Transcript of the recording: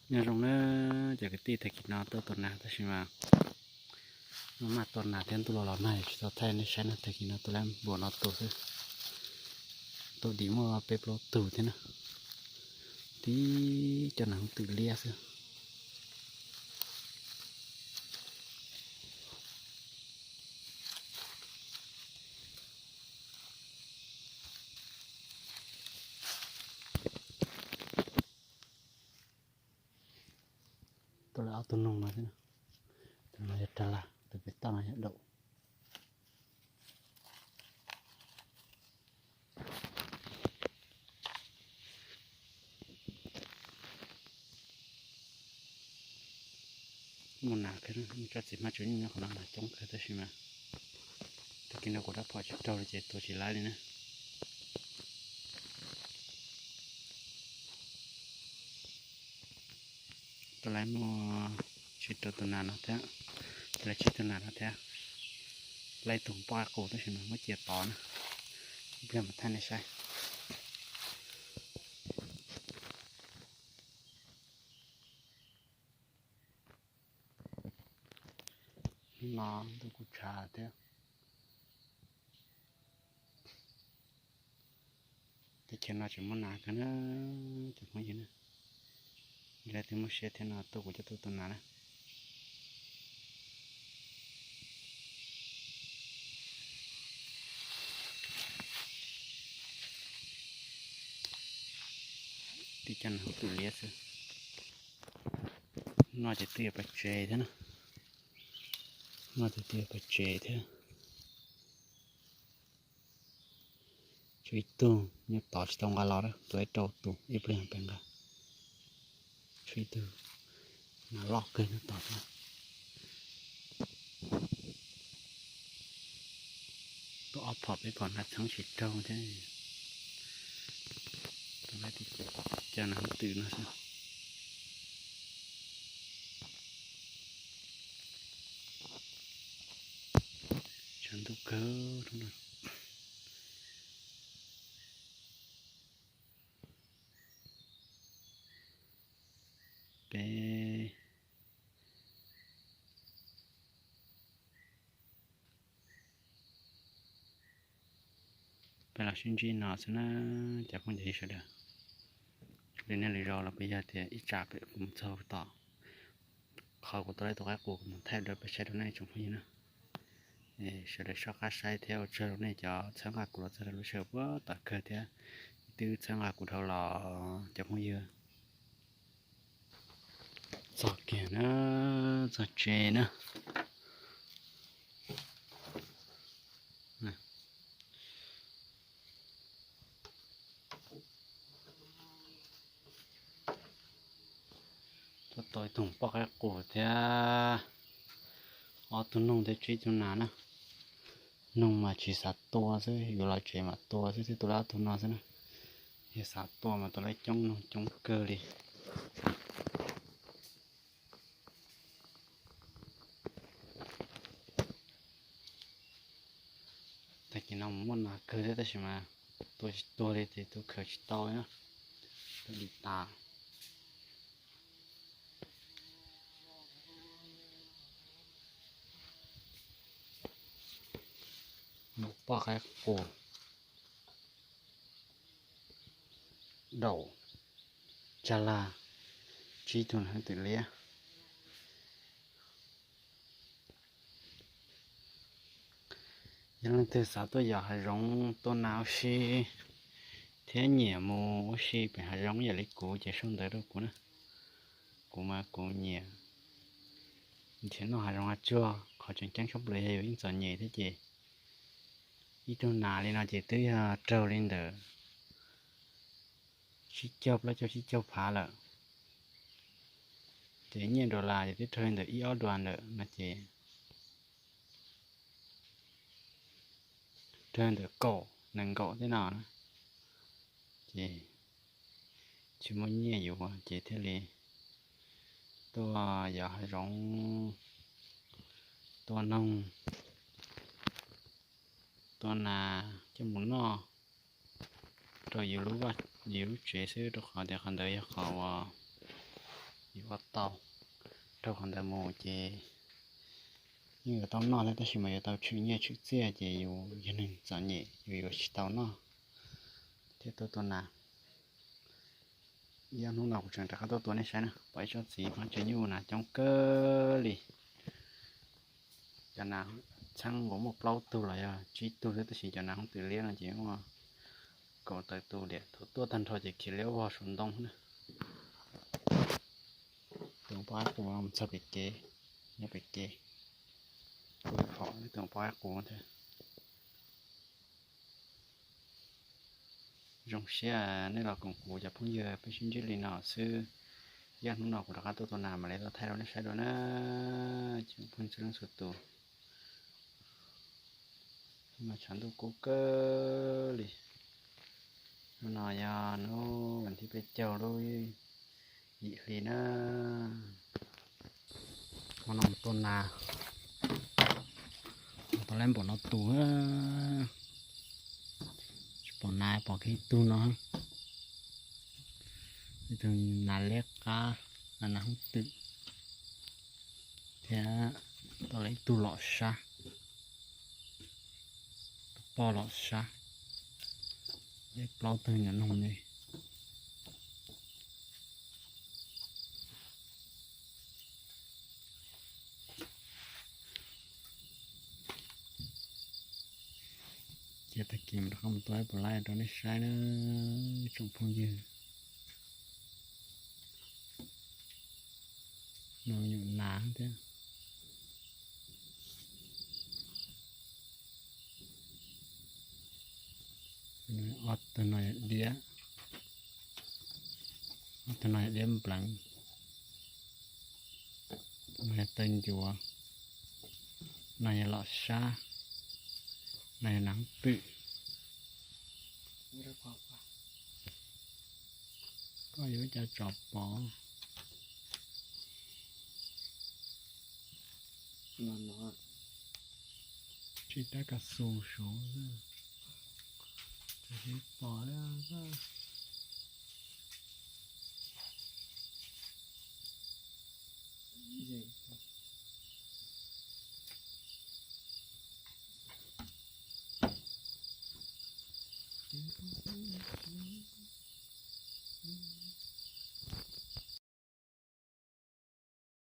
Nyob zoo na cov kwv tij, tag kis no tuaj tua nas tab sis mas maj tua nas thiab ntuj los los nag tsis tau thaij nej saib na. Tag kis no tua lab npuas no tus xwb, tua dim muaj peb plaub tug thiab na. Tib cov nas hoov twm liab xwb. Tua lawm ob tug noog no thiab, tus no yog rag laj, tus pem toj no yog daum. Muaj nas kawg, tsob txiv hmab tsuas yeej nyob qhov no nas coob kawg tab sis mas tag kis no kuv rab phom tsis raug li ces tua tsis laib li na. Tua lawm muaj tsib rau tus nas no thiab, tua lawm tsib tug nas no thiab, lawm ib tug poj qaib qus tab sis mas muab cia tod na. Ib pliag mam thaij nej saib. No ntuj kuj tshav thiab. Teb chaws no tseem muaj nas kawg na cov phooj ywg na. Yog leej twg muaj siab thiab no tuaj kuv coj tuaj tua nas na. Tib cov nas hoov twm liab xwb. No ces twb yuav pais tsev thiab na. No ces twb yuav pais tsev thiab. Tshuav ib tug nyob tod tsis tau nqa los, tua ib rau tus ib pliag pais nqa. Tshuav ib tug nas loj kawg nyob tod thiab. Tua ob phom peb phom nas txheeb tsis raug thiab. Cov nas hoov twm no xwb. Tshav ntuj kawg no. Peb, peb los sib ntsib no xwb na cov phooj ywg sawv daws. Li nej lwm zaus los puas yog tias ib tsam pem kuv mus txog tom qhov kuv tua lawm tus qaib qus kuv mus thaij rau peb saib rau nej tsoom phooj ywg na. Sawv daws soj qab saib thiab ua tsaug rau nej cov txhawb nqa kuv los txog rau lub sij hawm puag tom kawg thiab twb txhawb nqa kuv dhau los cov phooj ywg. Txog kiag na, txog tsev na. Tuaj tua ib tug poj qaib qus thiab ob tug noog thiab tsib tug nas na. Noog mas tsis xav tua xwb, yuav los tsev mam tua xwb, thiaj tua lawm ob tug no xwb na. Yog xav tua mas tua lawm coob, noog coob kawg li. Tag kis no muaj nas kawg thiab tab sis mas tua tsis tuag li ces tua khaws tsis tau li na. Tua dim tas. Muaj poj qaib qus, daum, tsag lag, tsib tug nas hoov twm liab. Yog leej twg xav tuaj yos hav zoov tua nas ua si thiab nyiam mus ua si pem hav zoov ib yam li kuv ces sau ntawv rau kuv na. Kuv mas kuv nyiam nrhiav noj hav zoov hav tsuag, qhov tseem ceeb tshaj plaws yog yus yeej txom nyem thiab ces ib tug nas li no ces twb yog raug li ntawm tsib caug plaub caug tsib caug phav lawm. Ces nyiaj dollar ces twb raug li ntawm ib ob dollar ntawm no ces raug li ntawm kaum nees nkaum tej no na. Ces tsis muaj nyiaj yuav ces thiaj li tuaj yos hav zoov, tua noog, tua nas coj mus noj rau yus lub vaj yus lub tsev xwb, rau qhov tias qhov ntawd yog qhov uas Yuav tau, rau qhov ntawd mus ces yeej yuav tau noj thiab, tab sis mas yuav tau tshwm nyiaj tshwm txiaj ces yus yog neeg txom nyem yus yuav tsis tau noj thiab tuaj tua nas. Ib ob hnub no kuv tseem rov qab tuaj tua nej saib na, pom ib tsob txiv hmab tsev nyuj nas coob kawg li. Cov nas txheeb nkaus muaj plaub tug los yog tsib tug xwb, tab sis cov nas hoob twm liab no ces muaj kaum tawm tus liam, thaum tuaj tag nrho ces khiav liab vog saum ntoo na. Tus poj qaib qus no mus txog pem kev, nyob pem kev, kuj phom tus poj qaib qus thiab. Zoo siab nej los koom kuv cov phooj ywg, peb sib ntsib li no xwb. Ib ob hnub no kuv rov qab tuaj tua nas mam li tuaj thaij rau nej saib dua na. Cov phooj ywg txhua leej txhua tus, mas tshav ntuj kub kawg li. Hnub no yog hnub vas thib peb caug lub yim hli na. Hmo no mus tua nas, mus tua lab npaum no tus, tsis pom nas, pom kiag ib tug no, ib tug nas liab qab, nas hoob twm, thiab tau lawm ib tug lom sab, tus poj lom sab, plaub tug nyuam noog li. Ces tag kis mam rov qab mus tua ib puas laib rau nej saib na, tsoom phooj ywg. No nyuam nas thiab. Ob tug no yog diab, ob tug no yog diab npleev, no yog taw ncuav, no yog lom sab, no yog nas hoob twm. Koj yuav ua cas tsom pom? Tsis tab kas xus saud, tsis pom.